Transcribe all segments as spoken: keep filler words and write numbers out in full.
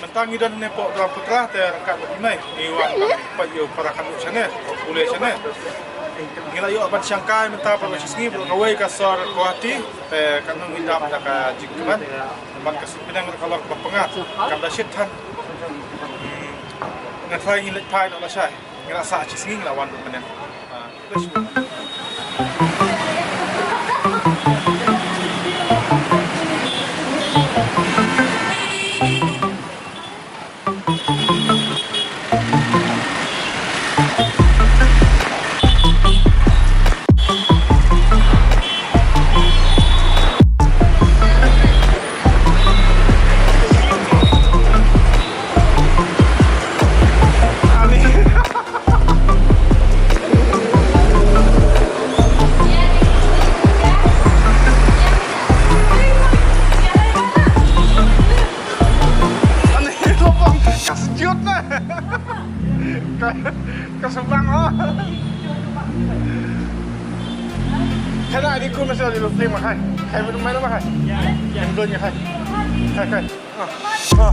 Mynta ngi don ne pok Brahmaputra te ryngkat bad i mei ngi wan peit ïa u para khadduh shane, u pule shane. Ngi la ïoh ban shangkai mynta pat ba shi sngi bad kawei ka sor Guwahati te ka nang ngi dap da ka jingkmen. Bad ka suk bneng ka long ba pyngat kam da shit than. Nga trai ngi leit phai noh lashai. Ngi la sah shi sngi ngi la wan bad mynne. Ani lubang ka sejut na. Ka, ka subang oh. Hai, hai, di ku mesti di lubang hai. Hai, belum main apa hai? Ya, ya. Belum ya hai. Hai, hai. Ah, ah.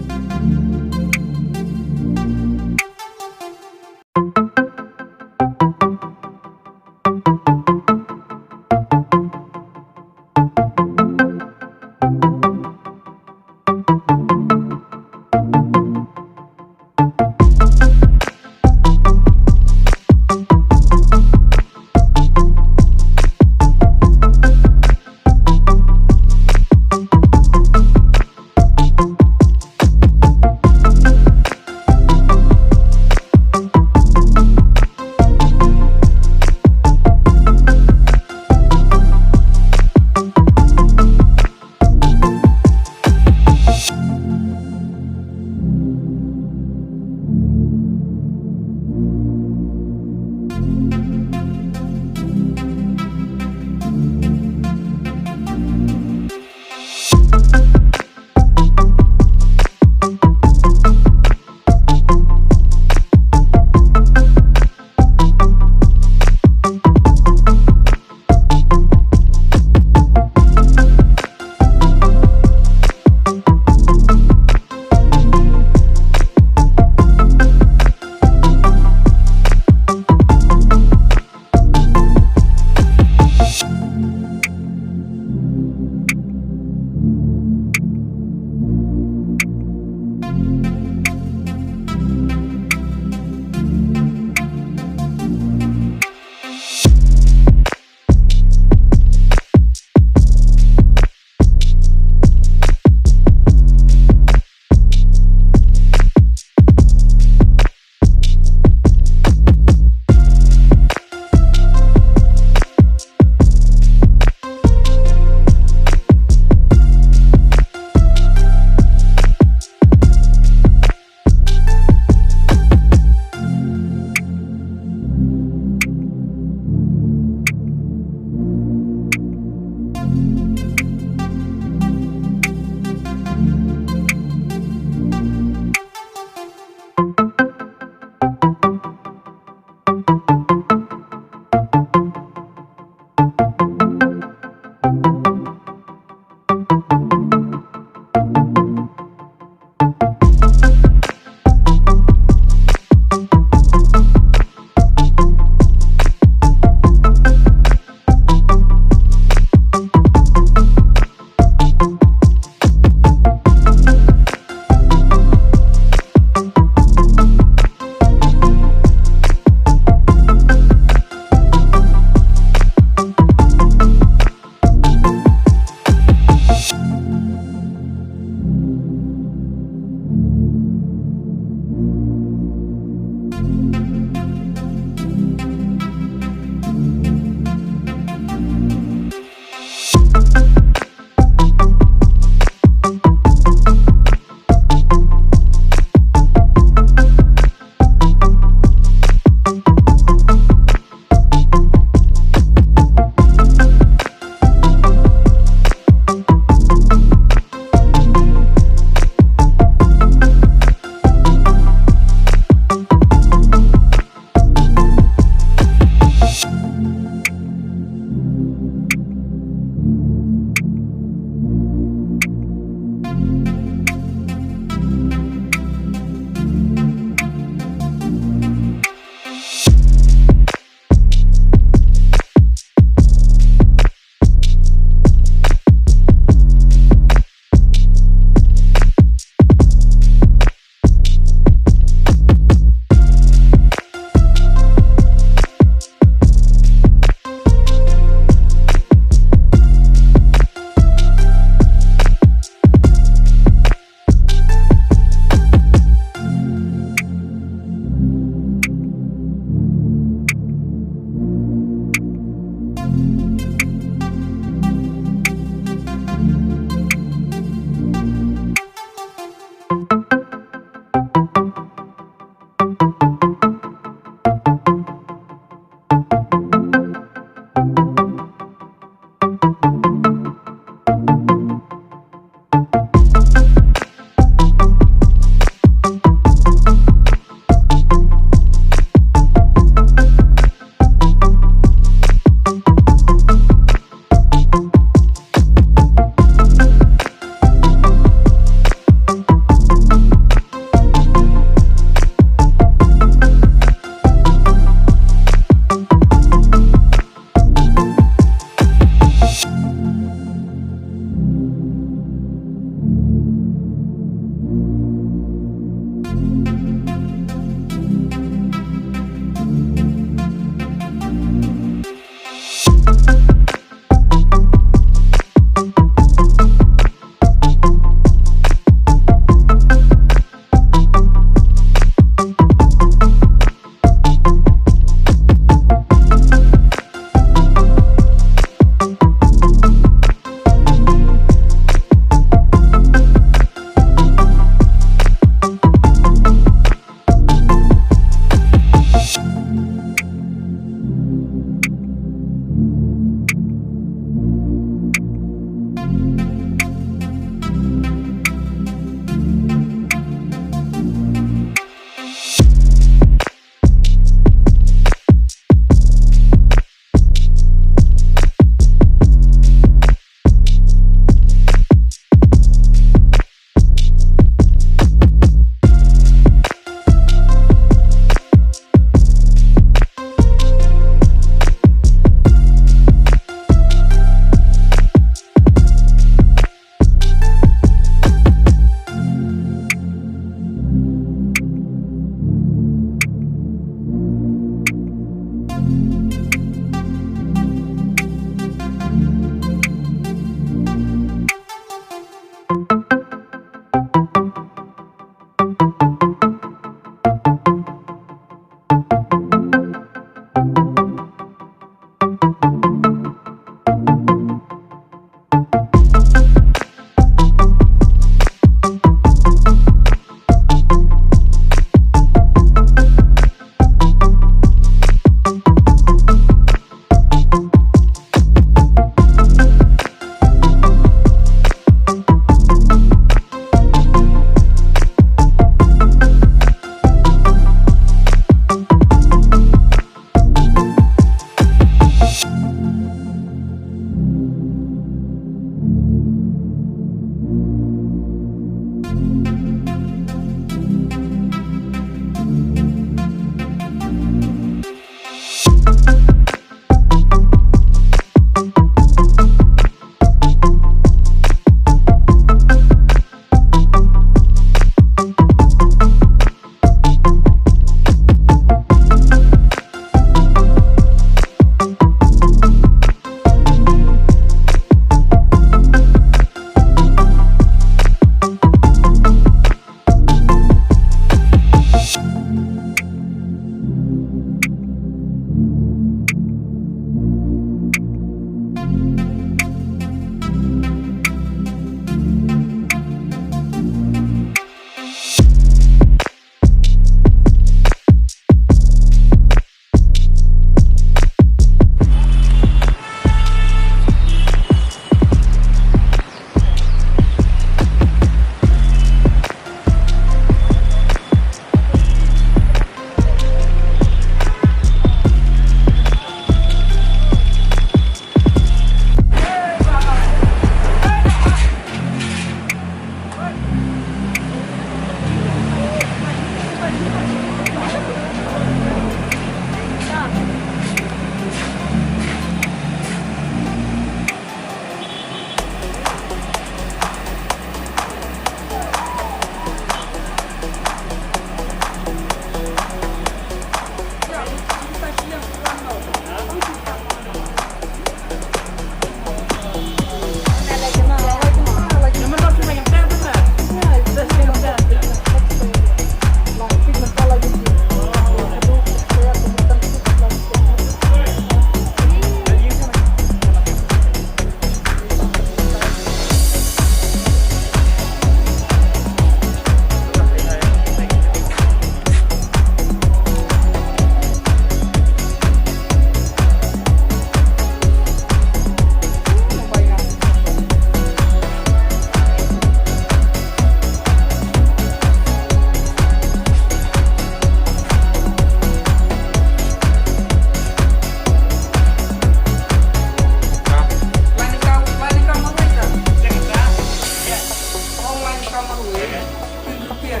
Ya,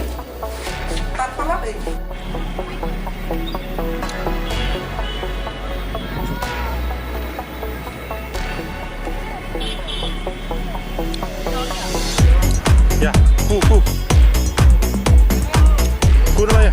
ku, ku. Ku na ya.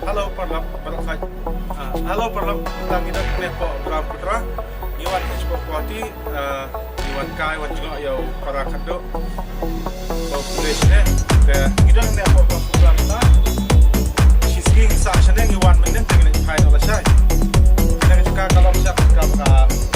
Hello paralok, paralok. Ah, hello paralok, tang ngi dang ne hapoh Brahmaputra. Ngi wan hapoh Guwahati, ah, ngi wan kai wan jngoh ïa u para khadduh. Population ne. Te ngi dang ne hapoh Brahmaputra. Shi sngi sa shane ngi wan mynnin te ngi leit phai noh lashai. Te ka jaka ka long sha ka, ka